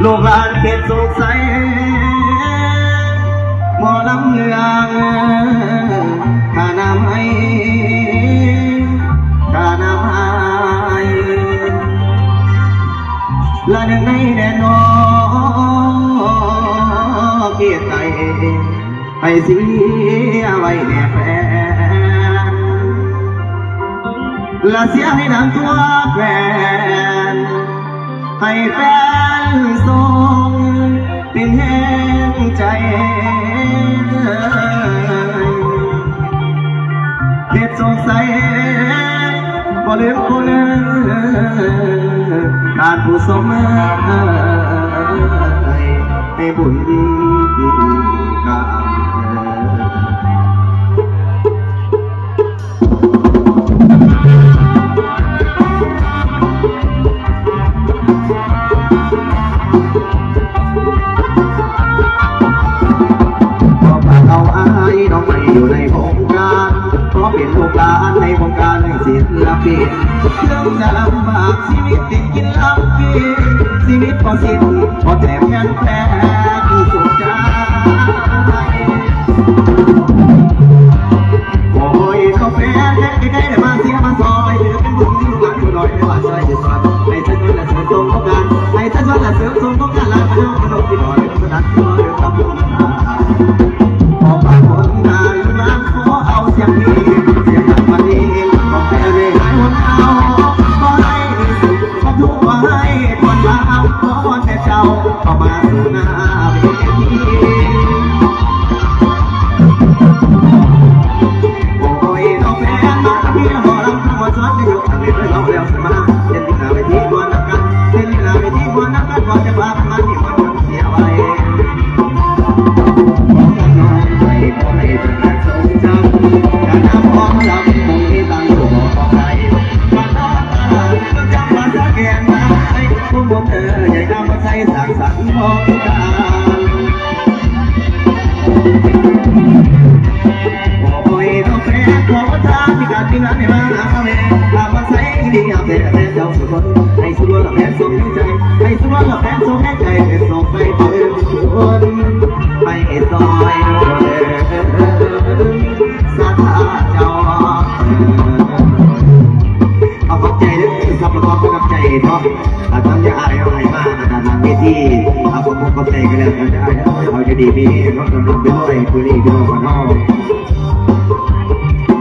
ລູກຫຼານເຂດໂຊກໄຊ ໝໍລຳເລື່ອງ ຄ່ານ້ຳໃຫ້ ຄ່ານ້ຳໃຫ້ ລະໜຶ່ງໃນແດນນອກເຂດໃຕ້ ໃຫ້ເສຍໄວ້ແດ່ແຟນ ລະເສຍໃຫ້ນຳທົ່ວແຄວ້ນ ໃຫ້ແຟນສົ່ງເປັນແຮງໃຈ ເຂດໂຊກໄຊ ບໍ່ລືມຜູ້ເລີ ທ່ານຜູ້ຊົມເອີຍ ໃຫ້ບຸນການ ຂໍຝາກເອົາອ້າຍນ້ອງໄວ້ຢູ່ໃນວົງການ ຂໍເປັນໂອກາດໃນວົງການສິລະປິນ ເຖິງຈະລຳບາກຊີວິດຕິດກິນລຳກິນ ຊີວິດບໍ່ສິ້ນບໍ່ແຕກແຜ່ນແຕກສຸກໃຈ. ໂອ້ຍ ເຂົ້າແຟນໃກ້ໆ ໄດ້ມາເຊຍມາຊອຍ ຖືເປັນບຸນຢູ່ບ້ານຜູ້ນ້ອຍ ໄດ້ວ່າຊ່ອຍຢູ່ສອນ ໃຫ້ສະຫຍວນລະເສີມສົ່ງໂຄງການ ໃຫ້ສະຫຍວນລະເສີມສົ່ງໂຄງການ ລະພະນົມພະນົມທີ່ບໍ່ໄດ້ ເອົາຂອບໃຈເດີ ສຳລັບຄວາມປະທັບໃຈເນາະ ອາ ທາງຍາອ້າຍເຮົາໃຫ້ມາ ອາ ທາງເວທີ ເອົາ ຂອບອົກຂອບໃຈກັນແລ້ວກັນ ເອົາຢູ່ດີມີແຮງເນາະ ລຳລວຍ ມື້ນີ້ພີ່ນ້ອງບ້ານເຮົາ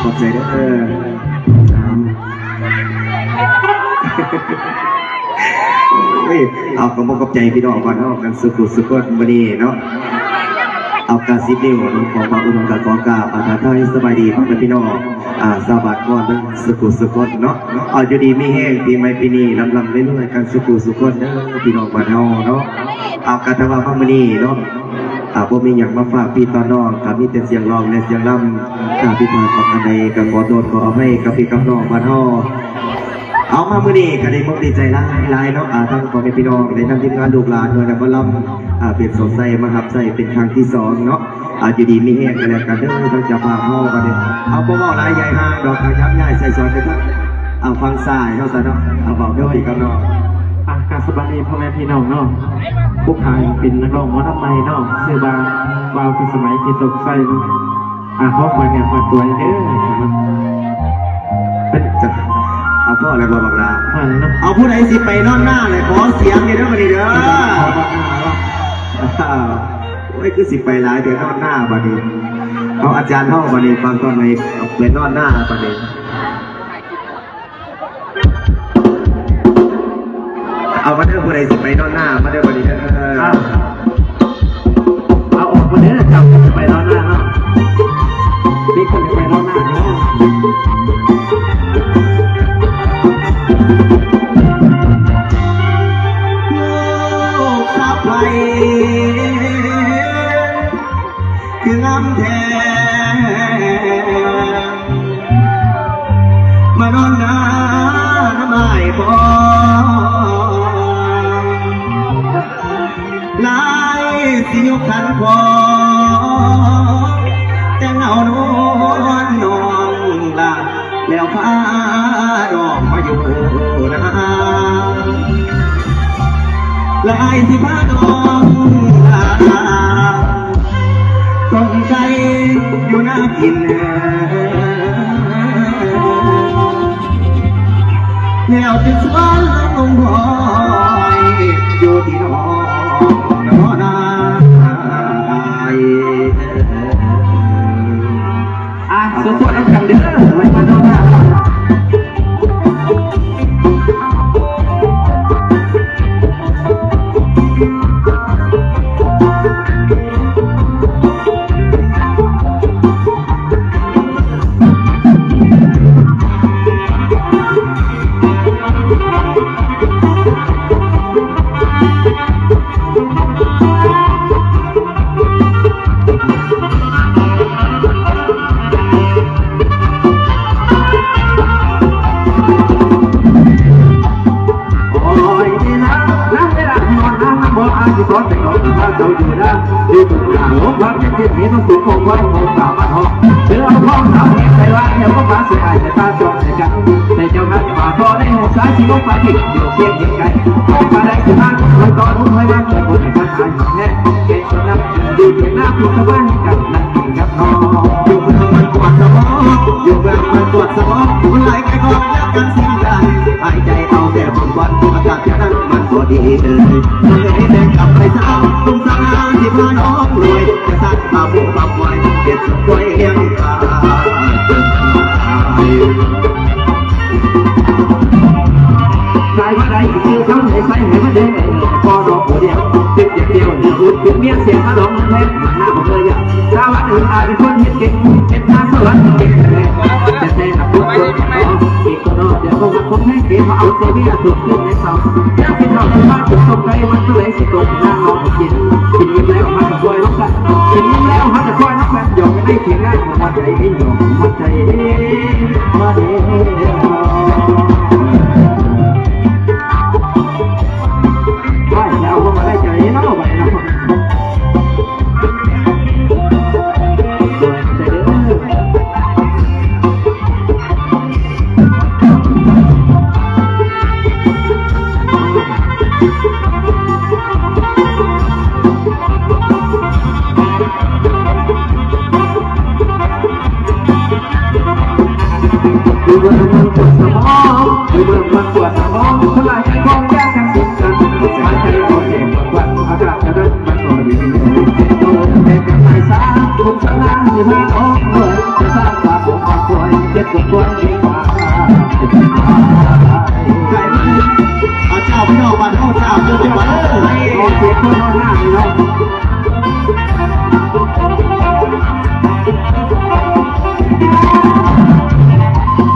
ຂອບໃຈເດີ ເອີ ເອົາ ຂອບອົກຂອບໃຈພີ່ນ້ອງບ້ານເຮົາກັນສຸກຄູ່ສຸກຄົນມື້ນີ້ເນາະ ເອົາ ເກົ້າສິບນິ້ວເນາະ ຂໍບາວອຸດົມກະຂໍກາບທັກທາຍສະບາຍດີພໍ່ແມ່ພີ່ນ້ອງ ອາ ຊາວບ້ານກ່ອນເດີ ສຸກຄູ່ສຸກຄົນເນາະ ເອົາ ຢູ່ດີມີແຮງ ປີໃໝ່ປີນີ້ລຳລຳລວຍໆກັນສຸກຄູ່ສຸກຄົນເດີ ພີ່ນ້ອງບ້ານເຮົາເນາະ ເອົາ ກະຖືວ່າມາມື້ນີ້ເນາະ ອ່າ ບໍ່ມີຫຍັງມາຝາກພີ່ຕໍ່ນ້ອງ ກໍມີແຕ່ສຽງຮ້ອງ ແລະ ສຽງລຳ ຖ້າຜິດພາດປະການໃດ ກໍຂໍໂທດຂໍອະໄພກັບພີ່ກັບນ້ອງບ້ານເຮົາ. ເອົາ ມາມື້ນີ້ກໍໄດ້ມຸກດີໃຈຫຼາຍໆເນາະ ອ່າ ທັງພໍ່ແມ່ພີ່ນ້ອງ ແລະ ທັງທີມງານລູກຫຼານ ໂດຍນຳໝໍລຳ ອ່າ ເພັດສົດໃສ ມາຮັບໃຊ້ເປັນຄັ້ງທີສອງເນາະ. ອ່າ ຢູ່ດີມີແຮງກັນແລ້ວກັນເດີ ທາງເຈົ້າພາບເຮົາບັດນີ້. ເອົາ ບໍ່ເວົ້າຫຼາຍໃຫຍ່ຫ່າງດອກ ຂະຫຍັບຍ້າຍໃສ່ສອນໄປທາງ ອ່າ ຝັ່ງຊ້າຍເຮົາຊະເນາະ. ເອົາ ເວົ້າໂດຍກັບນ້ອງ ອ່າ ກາບສະບາຍດີພໍ່ແມ່ພີ່ນ້ອງເນາະ. ຜູ້ຂາຍເປັນນັກຮ້ອງໝໍລຳໃໝ່ເນາະ ຊື່ວ່າ ບ່າວພິດສະໄໝ ເຂດໂຊກໄຊເນາະ. ອ່າ ຂໍຝາກເນື້ອຝາກຕົວເດີ. ເປັນ ເອົາ ພໍແລ້ວບໍ່ບັກຫຼ້າ? ພໍແລ້ວເນາະ. ເອົາ ຜູ້ໃດຊິໄປນອນນາແຫຼະ ຂໍສຽງແດ່ເດີບັດນີ້ເດີ. ໂອ້ຍ ຄືຊິໄປຫຼາຍແທ້ ນອນນາບັດນີ້. ເອົາ ອາຈານເຮົາບັດນີ້ ຟັງກ່ອນ ໃຫ້ໄປນອນນາບັດນີ້. ເອົາມາເດີ ຜູ້ໃດຊິໄປນອນນາ ມາເດີບັດນີ້ເດີ. ເອົາອອກມາເດີ ເຈົ້າຊິໄປນອນນາເນາະ. ເດັກກໍຊິໄປນອນນາເນາະ. ລູກສະໃພ້ຄືງາມແທ້ ມານອນນານຳອ້າຍບໍ່ ຫຼາຍຊິຍົກຂັນຂໍ ແຕ່ງເອົານວນນ້ອງລະ ແລ້ວພານ້ອງມາຢູ່ນາ ແລະ ອ້າຍຊິພານ້ອງລາ ຕົ້ມໄກ່ຢູ່ນາກິນ ແລ້ວຈະຊວນລົງຫ້ອຍ ຢູ່ທີ່ນອນນອນນາ. ອ່ະ ສວດໆນຳກັນເດີ ໄວ້ມາຕໍ່ໜ້າ. ໂອ້ຍ ນີ້ນະ ນຳເວລາທີ່ອ່ອນນາ ນຳບໍ່ອາຍຊິກອດໄປກອດກັບພາເຈົ້າຢູ່ນະ ຢູ່ຕົງກາງໂລກ ຄວາມເປັນຈິດມີຕ້ອງສຸກຄົງຄວາມຄົງສາມາດເນາະ ເດີເອົາຂອງສາວເກັບໄປວ່າ ແລ້ວກໍມາໃສ່ອາຍໃສ່ຕາຈອງໃສ່ກັນ ໃສ່ເຈົ້າຮັກ ຝາກຂໍໄດ້ຮູ້ສາ ຊິບໍ່ປາທິດຢູ່ພຽງເຮັດໄກ ເອົາປາໄດ້ຊິມາ ຄອຍຕໍ່ລຸກຄອຍມາ ເກີດບຸນໃຫ້ທັນອາຍແທ້ ແກ່ຄົນນັ້ນ ຢູ່ພຽງໜ້າຜູ້ສະບາຍກັນນັ້ນ ກັບນ້ອງ ຢູ່ເມືອງມັນກວດສະບອກ ຢູ່ເມືອງມັນກວດສະບອກ ມັນຫຼາຍກາຍຂອງຍາກກັນສິ່ງໃດ ຫາຍໃຈເອົາແຕ່ຜົນຄວັນ ອາກາດເທື່ອນັ້ນມັນບໍ່ດີເລີຍ ເລີຍແບ່ງກັບໄປສາວ ໜຸ່ມສາວງາມທີ່ພານ້ອງລວຍ ຈະສ້າງຄວາມຮູ້ຄວາມຮວຍ ເຮັດສວນກ້ວຍລ້ຽງປາ ສາຍວ່າໃດຄືເຈົ້າໃຫ້ໃສ່ໃຫ້ມັນແດງ ພໍດອກຜູ້ດຽວ ເປັນເຈັບດຽວ ເປັນເມຍເສຍມາດອງແທ້ ໜ້າບໍ່ເຄີຍຢາກ ສາວວ່າອື່ນອາດເປັນຄົນເຮັດເກັ່ງ ເຮັດນາສວນເກັ່ງແທ້ ແຕ່ແທ້ນະຄົນຄົນເນາະ ອີກຄົນເນາະ ດຽວເຂົາຮັກຄົນແທ້ ເກັບມາເອົາໃສ່ເມຍ ທຸກຄືນໃນເຊົ້າ ຢາກກິນເຂົ້າກິນປາ ຕົກຕົກໄກ່ ມັນຄືໄດ້ຊິຕົກ ນາງນ້ອງກິນ ກິນອີ່ມແລ້ວ ມັນກໍຄ່ອຍລົງກັນ ກິນອີ່ມແລ້ວ ມັນກໍຄ່ອຍລົງກັນ ຢອກກັນໃນຖຽງນາ ຫົວໃຈ ໃນຫຍອກຫົວໃຈ ມາເດ້ ວ່າຈະເອົາບໍ່ໄດ້ໃຈເນາະ ໄວ້ເນາະ ໂດຍໃຈເດີ. ເອົາເຈົ້າ ພີ່ນ້ອງບ້ານເຮົາເຈົ້າ ເຈົ້າ ເຈົ້າ ເອີ ຂໍເສຍງຄົນເຮົາໜ້ານີ້ເນາະ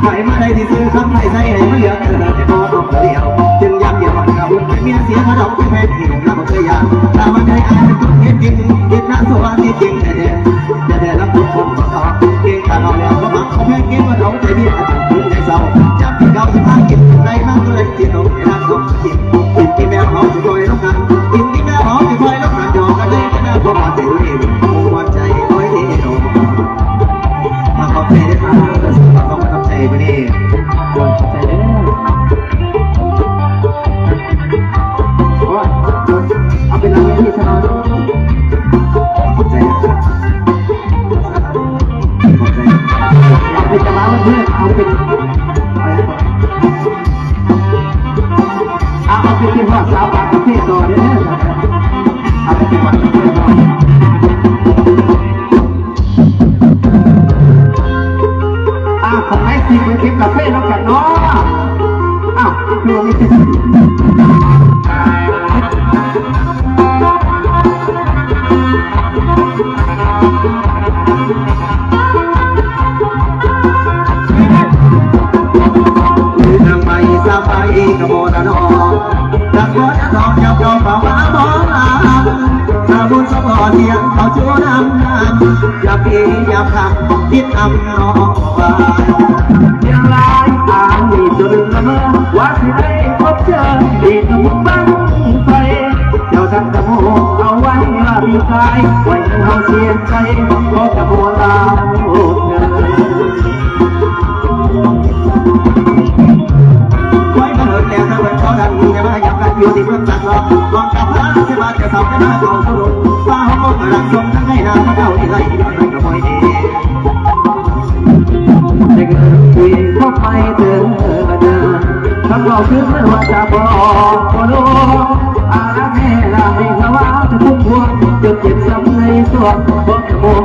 ໃຜມາໄດ້ທີ່ຊື້ຄຳໄມ້ໃສ່ໃຫ້ມັນເຫຼືອເກີນ ແຕ່ບໍ່ຕ້ອງກະຫຼຽວ ຈຶ່ງຢາກດຽວມັນກະບຸນເປັນເມຍ ສຽງເຮົາເປັນແພງທີ່ໜຸ່ມລາວບໍ່ເຄີຍຢ້ານ ຖ້າວ່າໃຜອາຍເປັນຄົນເຮັດຈິງ ເຮັດໜ້າຊົ່ວທີ່ຈິງແທ້ໆ ແທ້ໆລະຄົນບໍ່ຕອບ ເກັ່ງຕາເຮົາແລ້ວບໍ່ມັກເອົາແພງ ເກັ່ງວ່າເຮົາໃຈເບຍ ອາຈານເພິ່ນໃຈເຊົາ ຈາກທີ່ເກົ່າຊິພາກິນ ໄດ້ມາຕົວໃດຊິເອົາໄປຮັກສົມກິນ ກິນກິນແລ້ວເຮົາຊິຄ່ອຍລົງກັນ ກິນກິນແລ້ວເຮົາຊິຄ່ອຍລົງກັນ ຢອກກັນເລີຍກັນນະ ບໍ່ວ່າຊິເຮັດຫົວໃຈ ໂອ້ຍເດ້ ມາຂອບໃຈເດີ ຂອບໃຈມື້ນີ້ ຂອບໃຈເດີ ໂອ້ຍ ເອົາເປັນຫຼັງເວທີຊະເນາະ ຂອບໃຈ ຂອບໃຈ ເອົາເປັນຈັງຫວະເພິ່ນ ເອົາເປັນ ເອົາ ເອົາໄປກິນຮອດສາວປາກກະເຊຕໍ່ເດີ ເອົາໄປກິນຮອດສາວປາກກະເຊຕໍ່ ອ່າ ຂ້າງໃນຊິໄປເກັບກາເຟນຳກັນເນາະ ອ້າວ ຄືວ່າມີແຕ່ ນາງໄມ້ສາວໄປກະບໍ່ລະນອ ນະຄອນນະທອງ ເຈົ້າເຈົ້າປ່າວາໝໍລຳ ສາວບຸນສະພໍດຽງ ເຂົາຈູນຳນຳ ຍາມດີຍາມຄ່ຳ ຄິດນຳນ້ອງວ່າ ຍັງຫຼາຍອາຍຈົນລະເມີ ວ່າຊິໄດ້ພົບເຈີ ດີກັບບັ້ງໄຟ ເຈົ້າທັງກະໂມເອົາໄວ້ວ່າມີກາຍ ໄວ້ໃຫ້ເຮົາສຽງໃຈ ຂໍກະໂມລາໂລດເດີ. ໄວ້ມາເຫິນແລ້ວ ຖ້າເພິ່ນຂໍດັນ ຢ່າມາຫຍັບກັນຢູ່ທີ່ເມືອງຕັດລອກ ບອກກັບພາ ແຕ່ວ່າແຕ່ເຊົ້າ ແຕ່ມາເຂົ້າສູ່ດົງ ຟ້າຮ້ອງກະດັງ ສົ່ງທັງໃຫ້ນາງມາເຂົ້າທີ່ໄລ່ ມັນກະບໍ່ເອ ເດັກເອີຍ ຄຸຍພວກໄປເດີ ເດີ ຄຳເວົ້າຄືເມື່ອວ່າຈະບອກບໍ່ລົງ ອາລະແມ່ລະໃຫ້ລະວ່າທຸກພວງ ຈົນເຈັບຊ້ຳໃນສວງ ບໍ່ຈະມອງ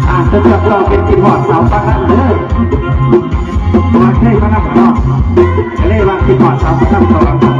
ອ່າ ສະດວກກໍເປັນກິນຮອດສາວປາກນ້ຳເດີ ວ່າໃຊ້ປາກນ້ຳເນາະ ກະເລີຍວ່າກິນຮອດສາວປາກນ້ຳ ສອງລຳ